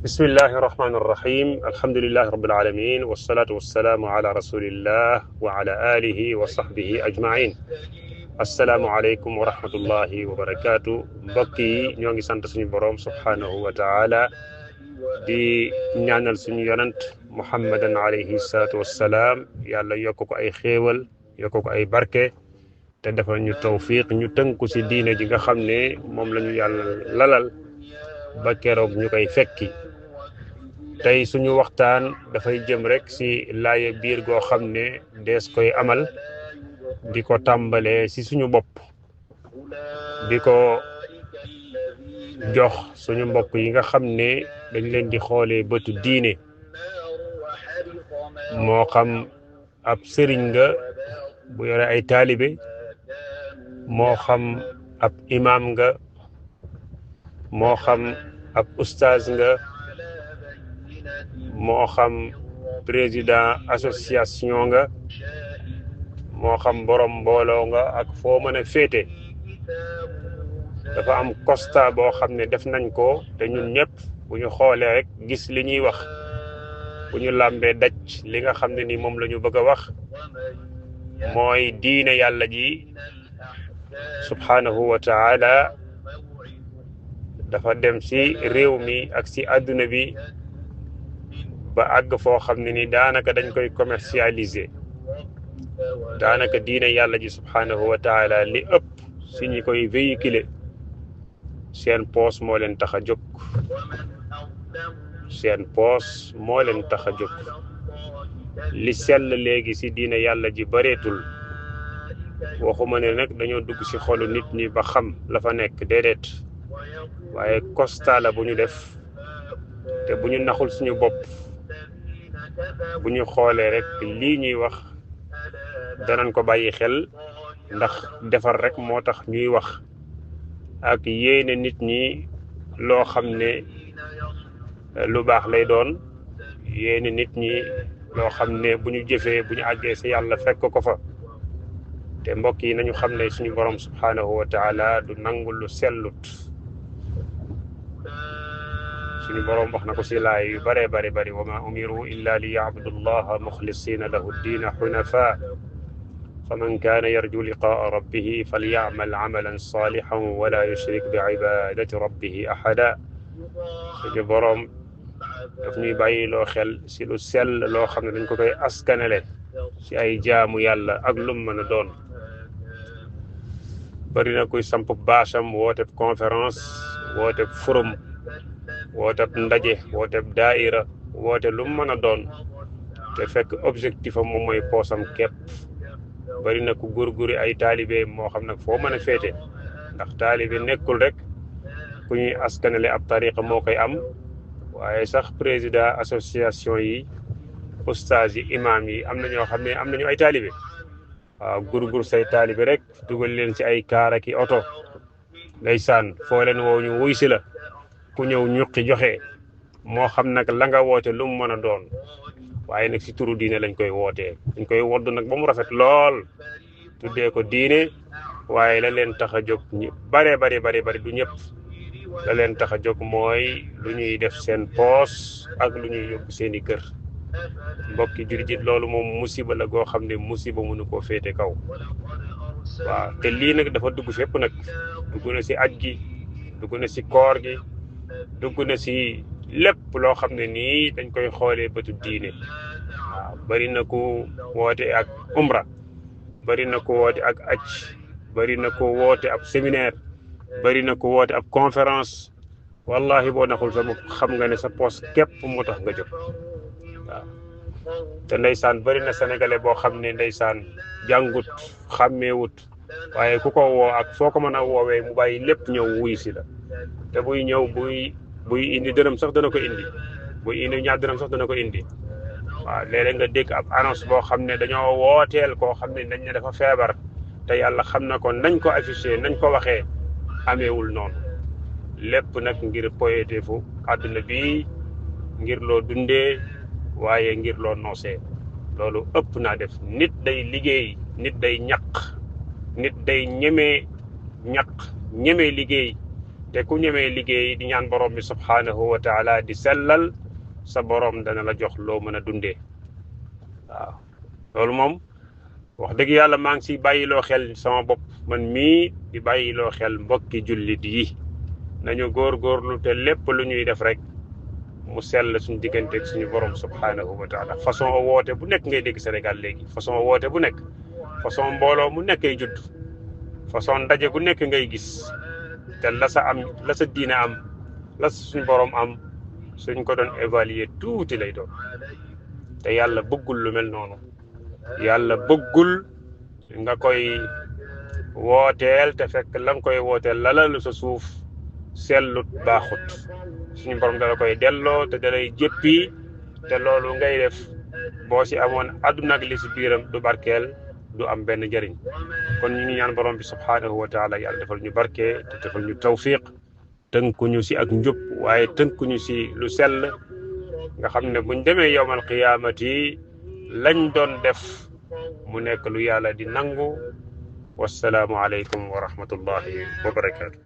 بسم الله الرحمن الرحيم الحمد لله رب العالمين والصلاة والسلام على رسول الله وعلى آله وصحبه أجمعين السلام عليكم ورحمة الله وبركاته بقي نيونغي سانت سوني بروم سبحانه وتعالى di ñaanal suñu yonant muhammadan alayhi salatu wassalam yàlla yokk ko ay xéewal yokk ko ay barke te defal ñu tawfiq ñu tënku ci diine ji nga xam ne moom la ñu yàlla lalal ba keroog ñu koy fekki tey suñu waxtaan dafay jëm rek ci laaye biir goo xam ne dees koy amal di ko tàmbalee ci suñu bopp di ko jox suñu mbokk yi nga xam ne dañ leen di xoolee bëtu diine moo xam ab sëriñ nga bu yore ay taalibe moo xam ab imam nga moo xam ab ustaaz nga moo xam président association nga moo xam borom mbooloo nga ak foo mën a féete dafa am constat boo xam ne def nañ ko te ñun ñëpp bu ñu xoolee rek gis li ñuy wax bu ñu làmbee daj li nga xam ne ni moom la ñu bëgg a wax mooy diine yàlla ji subhanahu wa taala dafa dem ci réew mi ak ci àdduna bi ba àgg foo xam ne ni daanaka dañ koy commercialiser daanaka diine yàlla ji subhanahu wa taala li ëpp si ñi koy véhiculer seen poos moo leen tax a jóg seen poos moo leen tax a jóg li sell léegi si diine yàlla ji bareetul waxuma ne nag dañoo dugg si xolu nit ñi ba xam la fa nekk déedéet waaye constat la bu ñu def te bu ñu naxul suñu bopp bu ñu xoolee rek lii ñuy wax danañ ko bàyyi xel ndax defar rek moo tax ñuy wax ak yéene nit ñi loo xam ne lu baax lay doon yéene nit ñi loo xam ne bu ñu jëfee bu ñu àggee si yàlla fekk ko fa te mbokk yi nañu xam ne suñu borom subhanahu wa taala du nangul lu sellut suñu borom wax na ko si laay yu bare bari wa ma umiru illa li ya'budu allaha mukhlisina lahu ddina hunafa فمن كان يرجو لقاء ربه فليعمل عملا صالحا ولا يشرك بعبادة ربه أحدا suñu borom daf ñuy bàyyi loo xel si lu sell loo xam ne dañ ko koy askanale si ay jaamu yàlla ak lum mën a doon bari na kuy samp baasam wooteb conférence wooteb forum wooteb ndaje wooteb daaira woote lum mën a doon te fekk objectif am moom mooy poosam képp bari na ku gurguri ay taalibe moo xam nag foo mën a féete ndax taalibe nekkul rek ku ñuy askanale ab tariqa moo koy am waaye sax président association yi ustaas yi imam yi am na ñoo xam ne am nañu ay taalibe waaw gurgur say taalibe rek dugal leen ci ay kaar ak i oto ndeysaan foo leen woo ñu wuy si la ku ñëw ñuqi joxe moo xam nag la nga woote lu mu mën a doon waaye nag si turu diine lañ koy wootee dañ koy wodd nag ba mu rafet lool tuddee ko diine waaye la leen tax a jóg ñu bari du ñëpp la leen tax a jóg mooy lu ñuy def seen poos ak lu ñuy yóbbu seeni kër mbokki jullit loolu moom musiba la goo xam ne musiba mënu koo féete kaw waaw te lii nag dafa dugg fépp nag dugg na si aj gi dugg na si koor gi dugg na si lépp loo xam ne nii dañ koy xoolee bëtu diine waaw bari na ku woote ak umra bari na ku woote ak aj bari na ku woote ab séminaire bari na ku woote ab conférence wallahi boo naxul sa bopp xam nga ne sa poos képp moo tax nga jóg waaw te ndeysaan bari na sénégalais boo xam ne ndeysaan jàngut xàmmeewut waaye ku ko woo ak foo ko mën a woowee mu bàyyi lépp ñëw wuy si la te buy ñëw buy indi dërëm sax dana ko indi buy indi ñaar dërëm sax dana ko indi waaw léeg-léeg nga dégg ab annonce boo xam ne dañoo wooteel koo xam ne dañ ne dafa feebar te yàlla xam na ko nañ ko affiché nañ ko waxee ameewul noonu lépp nag ngir poyeté fu àdduna bi ngir loo dundee waaye ngir loo noosee loolu ëpp naa def nit day liggéey nit day ñaq nit day ñemee ñaq ñemee liggéey te ku ñemee liggéey di ñaan borom bi subhanahu wa taala di sellal sa borom dana la jox loo mën a dundee waaw loolu moom wax dëgg yàlla maa ngi siy bàyyiloo xel sama bopp man mii di bàyyiloo xel mbokki jullit yi nañu góorgóorlu te lépp lu ñuy def rek mu sell suñu diggante ak suñu borom subhanahu wa taala façon woote bu nekk ngay dégg Sénégal léegi façon woote bu nekk façon mbooloo mu nekk ay judd façon ndaje bu nekk ngay gis te la sa diine am la suñu borom am suñ ko doon évaluer tuuti lay doon te yàlla bëggul lu mel noonu yàlla bëggul nga koy wooteel te fekk la nga koy wooteel lalalu sa suuf sellut baaxut suñu borom dala koy delloo te dalay jéppi te loolu ngay def boo si amoon àdduna ak li si biiram du barkeel du am benn njëriñ kon ñu ngi ñaan borom bi subhanahu wa taala yàlla defal ñu barke te defal ñu tawfiq tënkuñu si ak njub waaye tënkuñu si lu sell nga xam ne buñ demee yowmal qiyaamati lañ doon def mu nekk lu yàlla di nangu wassalaamu aleykum wa rahmatullahi wa barakaatu